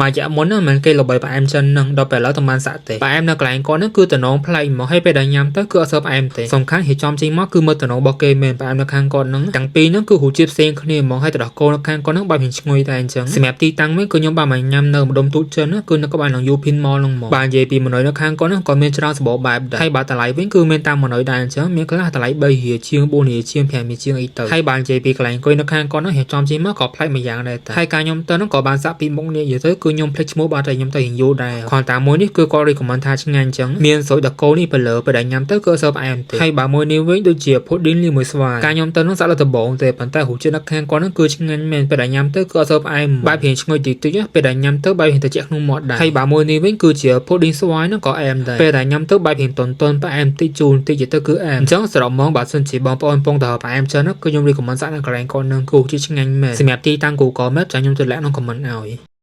មួយរយៈមុនហ្នឹងមិនមែនគេល្បីផ្អែមចិនហ្នឹងដល់ពេលឥឡូវតែបានសាក់ទេផ្អែមនៅកន្លែងគាត់ហ្នឹងគឺតំណងប្លែកហ្មងហើយពេលដែលញ៉ាំទៅគឺអត់សូវផ្អែមទេសំខាន់រៀបចំចេញមកគឺមើលតំណងរបស់គេមែនផ្អែមនៅខាងគាត់ហ្នឹងទាំងពីរហ្នឹងគឺរសជាតិផ្សេងគ្នាហ្មងហើយទឹកដោះគោនៅខាងគាត់ហ្នឹងបែបរៀងឈ្ងុយតែអញ្ចឹងសម្រាប់ទីតាំងវិញគឺខ្ញុំបានមកញ៉ាំនៅម្ដុំទូកចិនណាគឺនៅក្បែរនឹង U Pin Mall ហ្នឹងហ្មងបាទនិយាយពីមនុយនៅខាងគាត់ហ្នឹងក៏មានច្រើនសម្បូរបែបដែរហើយបាទតម្លៃវិញគឺមានតាមមនុយដែរអញ្ចឹងមានខ្លះតម្លៃ3រៀលជាង4រៀលជាង5រៀលជាងអីទៅហើយបាទនិយាយពីកន្លែងអង្គុយនៅខាងគាត់ហ្នឹងរៀបចំចេញមកក៏ប្លែកមួយយ៉ាងដែរតែហើយការខ្ញុំទៅហ្នឹងក៏បានសាក់ពីមុខនេះនិយាយទៅគឺខ្ញុំភ្លេចឈ្មោះបាទតែខ្ញុំទៅរៀងយូរដែរគ្រាន់តែមួយនេះគឺគាត់ recommend ថាឆ្ងាញ់អញ្ចឹងមានស្រូយដកូនេះទៅលើពេលដែលញ៉ាំទៅគឺអត់សូវផ្អែមទេហើយបាទមួយនេះវិញដូចជា pudding លាយមួយស្វាយការខ្ញុំទៅហ្នឹងសាក់លើដំបងទេប៉ុន្តែរសជាតិនៅខាងគាត់ហ្នឹងគឺឆ្ងាញ់មែនពេលដែលញ៉ាំទៅគឺអត់សូវផ្អែមបែបរៀងឈ្ងុយតិចតិចពេលដែលញ៉ាំទៅបែបរៀងត្រជាក់ក្នុងមាត់ដែរហើយបាទមួយនេះវិញគឺជា pudding ស្វាយហ្នឹងក៏អែមដែរពេលដែលញ៉ាំទៅបែបរៀងទន់ទន់ផ្អែមតិចជូរតិចទៅគឺអែមអញ្ចឹងសរុបមកបើសិនជាបងប្អូនកំពុងតែផ្អែមចឹងគឺខ្ញុំ recommend សាក់នៅកន្លែងគាត់ហ្នឹងគឺជាឆ្ងាញ់មែនសម្រាប់ទីតាំង Google Map ចាំខ្ញុំទម្លាក់ក្នុង comment ឲ្យ។